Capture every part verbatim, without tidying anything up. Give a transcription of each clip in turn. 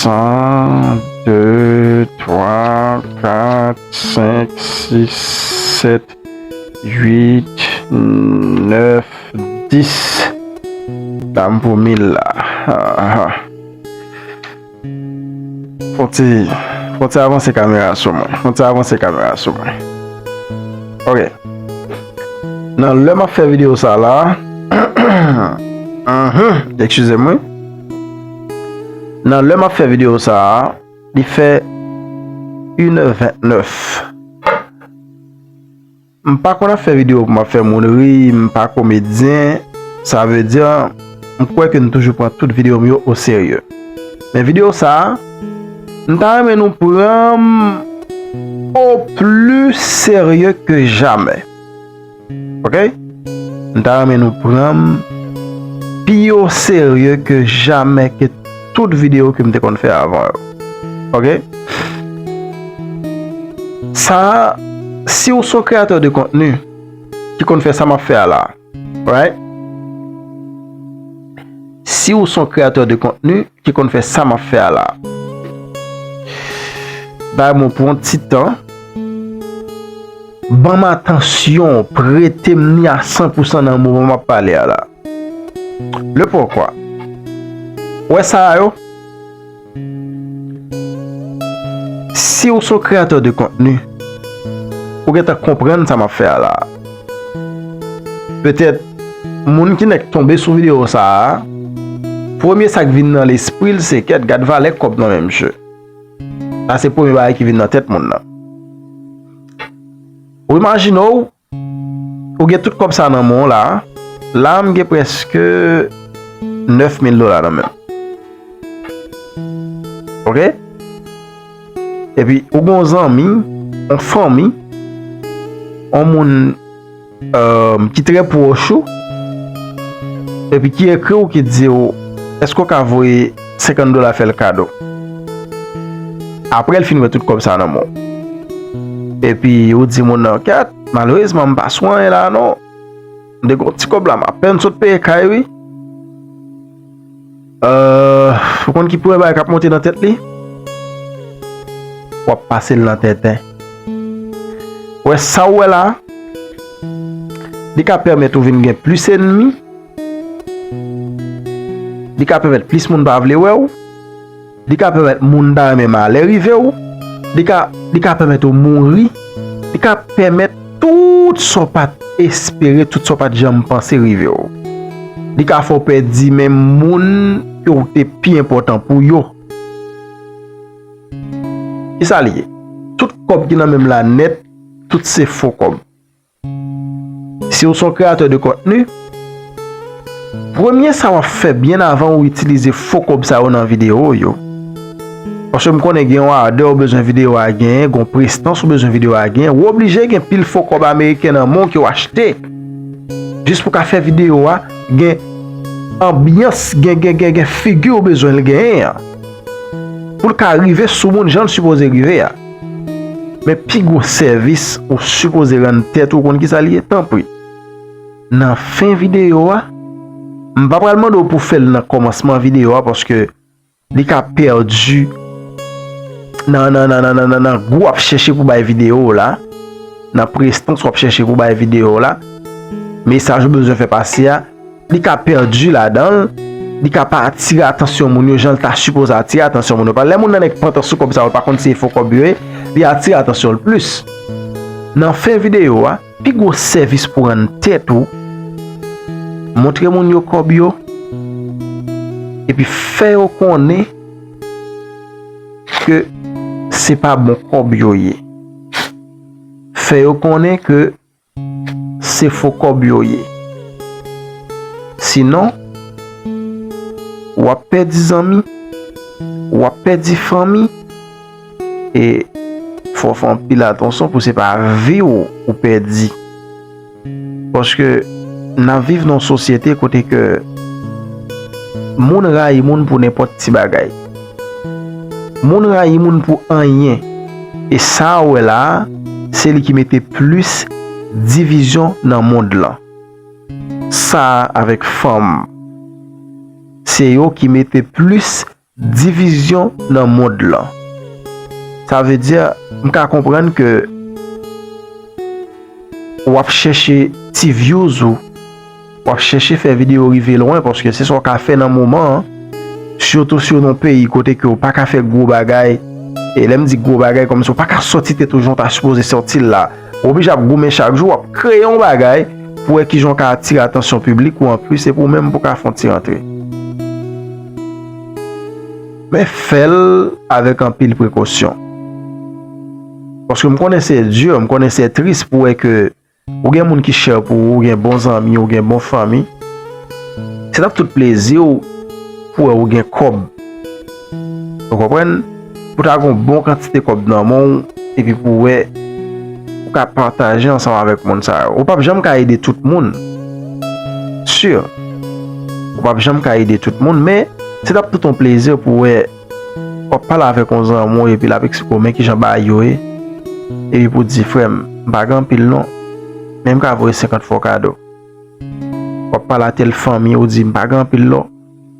San, de, twa, kat, senk, sis, sèt, uit, nèf, dis. La m pou mil la. Aha. Fò ti, fò ti avanse kamera sou mwen. Fò ti avanse kamera sou mwen. Ok. Nan lè m ap fè videyo sa la, mhm, eskize m wi. Nan lè m ap fè videyo sa a, li fè inè ventnèf. M pa konn ap fè videyo pou m ap fè moun ri, m pa komedyen. Sa vle di, m kwè ke n toujou pran tout videyo m yo o serye. Men videyo sa a, m ta renmen nou pran m o pli serye ke jamè. Ok? M ta renmen nou pran m pi o serye ke jamè ke tout videyo ke m te konn fè avan yo. Ok? Sa a, si w se yon kreyatè de kontni ki konn fè sa m ap fè a la, right? Si w se yon kreyatè de kontni ki konn fè sa m ap fè a la, bay mwen pran ti tan, ban m atansyon, prete m ni a san pou san nan moman m ap pale a la. Le pokwa. Ou wè sa a yo? Si w se yon kreyatè de kontni, ou gentan konprann sa m ap fè a la. Petèt, moun ki nèk tonbe sou videyo sa a, premye sa k vin nan lespri l se, kèt, gad valè kòb nan men misye. Sa se premye bagay ki vin nan tèt moun nan. Ou imajine w, ou gen tout kòb sa nan men w la. La, m gen prèske nèf mil dola nan men m. Ok? Epi, ou gen yon zanmi, yon fanmi, yon moun, euh, ki trè pwòch ou, epi ki ekri w, ki di w, èske w ka voye senkant dola fè l kado? Apre l fin wè tout kòb sa nan men w. Epi, ou di moun nan, kèt, malerezman, m pa sou anyen la, non. M te gen yon ti kòb la, m apèn sot peye kay, wi. Euh, ou konn ki premye bagay k ap monte nan tèt li? W ap pase l nan tenten. Ou wè sa w wè la? Li ka pèmèt ou vin gen plis ènmi. Li ka pèmèt plis moun pa vle wè w. Li ka pèmèt moun ta renmen malè rive w. Li ka, li ka pèmèt ou mouri. Li ka pèmèt tout sa w pa t espere, tout sa w pa t janm panse rive w. Li ka fè w pèdi menm moun ke w te pi enpòtan pou yo. Kisa l ye? Tout kòb ki nan men m la nèt, tout se fo kòb. Si w se yon kreyatè de kontni, premye sa w ap fè byen avan ou itilize fo kòb sa yo nan videyo w yo. Paske m konnen gen yon ardè ou bezwen videyo a genyen, gen yon prestans ou bezwen videyo a genyen, ou oblije gen pil fo kòb ameriken nan men w ke w achte. Jis pou w ka fè videyo a gen anbyans, gen, gen, gen, gen figi ou bezwen l genyen an. Pou l ka rive sou moun jan l sipoze rive a. Men pi gwo sèvis ou sipoze rann tèt ou, konn kisa l ye? Tanpri. Nan fen videyo a, m pa pral mande w pou w fè l nan kòmansman videyo a, paske li ka pèdi nan, nan, nan gou w ap chèche pou bay videyo w la, nan prestans w ap chèche pou bay videyo w la, mesaj ou bezwen fè pase a, li ka pèdi ladan l, li ka pa atire atansyon moun yo jan l ta sipoze atire atansyon moun yo. Paske lè moun nan nèk pantan sou kòb sa yo, l pa konn si e fo kòb yo ye, li atire atansyon l plis. Nan fen videyo a, pi gwo sèvis pou rann tèt ou, montre moun yo kòb yo, epi fè yo konnen ke se pa bon kòb yo ye. Fè yo konnen ke se fo kòb yo ye. Sinon, w ap pèdi zanmi, w ap pèdi fanmi, e fò w fè anpil atansyon pou se pa vi w ou pèdi. Paske n ap viv nan yon sosyete kote ke moun rayi moun pou nenpòt ti bagay. Moun rayi moun pou anyen. E sa w wè la a, se li ki mete plis divizyon nan mond lan. Sa a avèk fanm, se yo ki mete plis divizyon nan mond lan. Sa vle di, m ka konprann ke w ap chèche ti views ou, w ap chèche fè videyo rive lwen, paske se sa w ka fè nan moman an, sitou si w nan yon peyi kote ke w pa ka fè gwo bagay. E lè m di gwo bagay, kòmsi w pa ka sòti tèt ou jan w ta sipoze sòti l la. W oblije ap goumen chak jou, w ap kreye yon bagay pou wè kijan w ka atire atansyon piblik ou anplis, epi w menm pou w ka fè yon ti rantre. Men fè l avèk anpil prekosyon. Paske m konnen se di, m konnen se tris pou wè ke ou gen moun ki chè pou ou, ou gen bon zanmi, ou gen bon fanmi. Se t ap tout plezi w pou wè ou gen kòb. Ou konprann? Pou ta gen yon bon kantite kòb nan men w, epi pou wè ou ka pataje ansanm avèk moun sa yo. Ou p ap janm ka ede tout moun. Si. Ou p ap janm ka ede tout moun, men se t ap tout yon plezi pou wè w ap pale avèk yon zanmi w epi l ap eksplike w men kijan bagay yo ye. Epi pou di, "Frè m, m pa gen anpil non, men m ka voye senkant fè w kado." W ap pale a tèl fanmi, ou di, "M pa gen anpil non,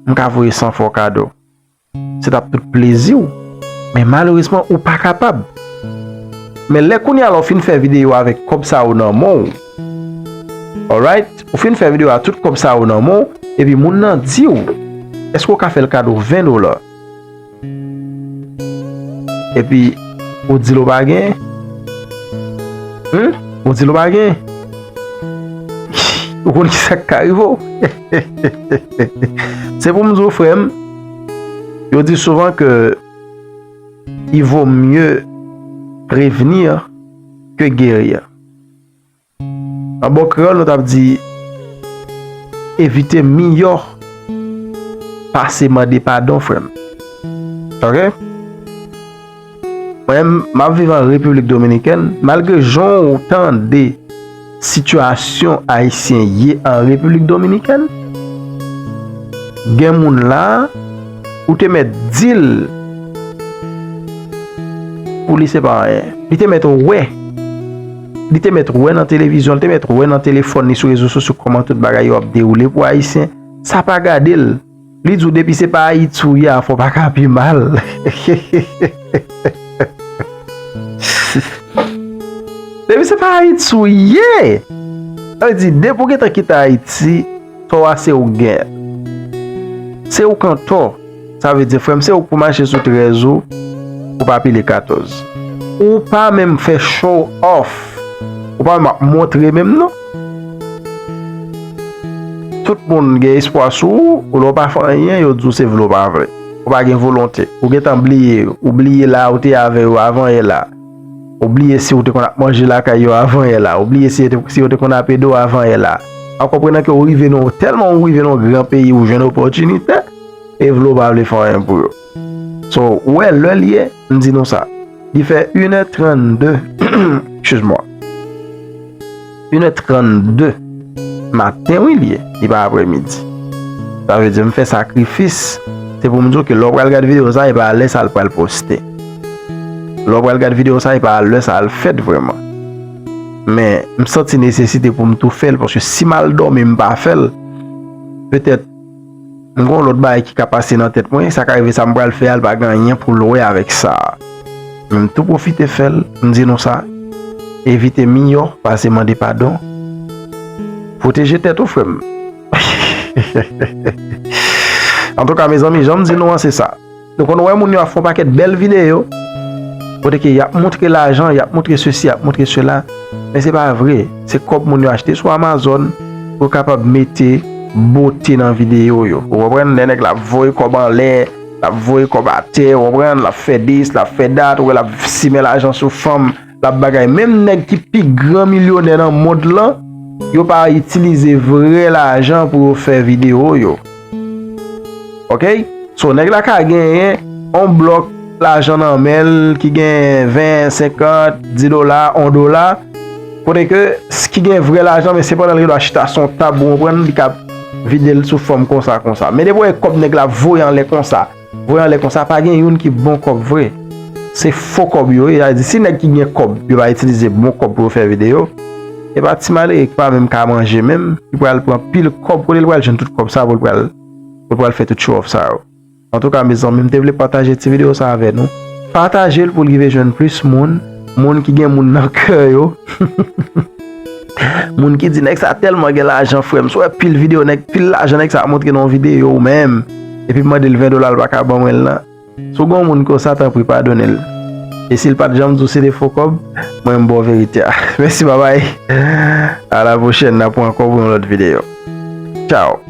m ka voye san fè w kado." Se t ap tout plezi w. Men malerezman, ou pa kapab. Men lè kounye a la w fin fè videyo avèk kòb sa yo nan men w, alright? Ou fin fè videyo a tout kòb sa yo nan men w, epi moun nan di w, èske w ka fè l kado ven dola? Epi, ou di l ou pa gen? Hmm? Ou di l ou pa gen? Ou konn ki sa k ka rive w? Se pou m di w, frè m, yo di souvan ke il vaut mieux prévenir que guérir. An bon kreyòl, nou t ap di, evite miyò pase mande padon, frè m. Oke? Mwen menm, m ap viv an Repiblik Dominikèn, malgre jan w tande sitiyasyon ayisyen ye an Repiblik Dominikèn, gen moun la, ou te mèt di l pou li se pa anyen. Li te mèt wè. Li te mèt wè nan televizyon, li te mèt wè nan telefòn li, sou rezo sosyo, kòman tout bagay yo ap dewoule pou Ayisyen. Sa pa gade l. Li di w depi se pa Ayiti w ye, afè w pa ka pi mal. Depi se pa Ayiti w ye, sa vle di, depi w gentan kite Ayiti, tò a se ou k genyen. Se ou k antò. Sa vle di, frè m, se ou k pou mache sou trèz ou, ou pa pile katòz. Ou pa menm fè show off. Ou pa menm ap montre menm non. Tout moun gen espwa sou ou, ou lè w pa fè anyen, yo di w se vle w pa vle. Ou pa gen volonte. Ou gentan bliye yo. Ou bliye la ou te avè yo avan yè la. Ou bliye si ou te konn ap manje lakay yo avan yè la. Ou bliye si, si yo te konn ap ede w avan yè la. An konprenan ke ou rive nan, tèlman ou rive nan yon gran peyi, ou jwenn opòtinite, e vle w pa vle fè anyen pou yo. So, ou wè lè l ye, m di nou sa. Li fè inè trannde, excuse-moi. Inè trannde maten, wi, li ye. Li pa aprèmidi. Sa vle di, m fè sakrifis. Se pou m di w ke lè w pral gad videyo sa, e pa lè sa l pral poste. Lè w pral gad videyo sa, e pa lè sa l fèt vrèman. Men, m santi nesesite pou m tou fè l, paske si m al dòmi, m pa fè l, petèt, m gen yon lòt bagay ki ka pase nan tèt mwen, sa ka rive sa m pral fè a, l pa gen anyen pou l wè avèk sa. Men m tou pwofite fè l, m di nou sa, evite miyò pase mande padon. Pwoteje tèt ou, frè m. Antouka, mezanmi, jan m di nou an, se sa. Nou konn wè moun yo ap fè yon pakèt bèl videyo, kote ke y ap montre lajan, y ap montre sesi, y ap montre sela, men se pa vre. Se kòb moun yo achte sou Amazon pou yo kapab mete bote nan videyo yo. Ou konprann? Lè nèg la ap voye kòb anlè, l ap voye kòb atè, ou konprann? L ap fè dis, l ap fè dat, ou wè l ap simen lajan sou fanm, l ap bagay. Menm nèg ki pi gran milyonè nan mond lan, yo pa itilize vrè lajan pou yo fè videyo yo. Oke? So, nèg la ka genyen yon blòk lajan nan men l ki gen ven, senkant, dis dola, yon dola. Kote ke, s- ki gen vrè lajan, men sepandan l gen dwa chita sou yon tab, ou konprann, li ka vide l sou fòm konsa, konsa. Men depi w wè kòb nèg la voye anlè konsa, voye anlè konsa, pa gen youn ki bon kòb vre. Se fo kòb yo ye. Sa vle di, si nèg ki gen kòb, yo pa itilize bon kòb pou yo fè videyo, e pa ti malere ki pa menm ka manje menm, ki pral pran pil kòb, kote l pral jwenn tout kòb sa pou l pral, pou l pral fè tout show off sa yo. Antouka, mezanmi, m te vle pataje ti videyo sa avè nou. Pataje l pou l rive jwenn plis moun, moun ki gen moun nan kè yo. Moun ki di, "Nèg sa tèlman gen lajan, frè m. Si w wè pil videyo, nèg, pil lajan nèg sa ap montre nan yon videyo ou menm, epi mande l ven dola, l pa ka ban mwen l nan." Si w gen yon moun konsa, tanpri, padone l. E si l pa t janm di w se te fo kòb, mwen m ba w verite a. Mèsi, babay. A la pwochèn, n ap wè ankò pou yon lòt videyo. Tchao.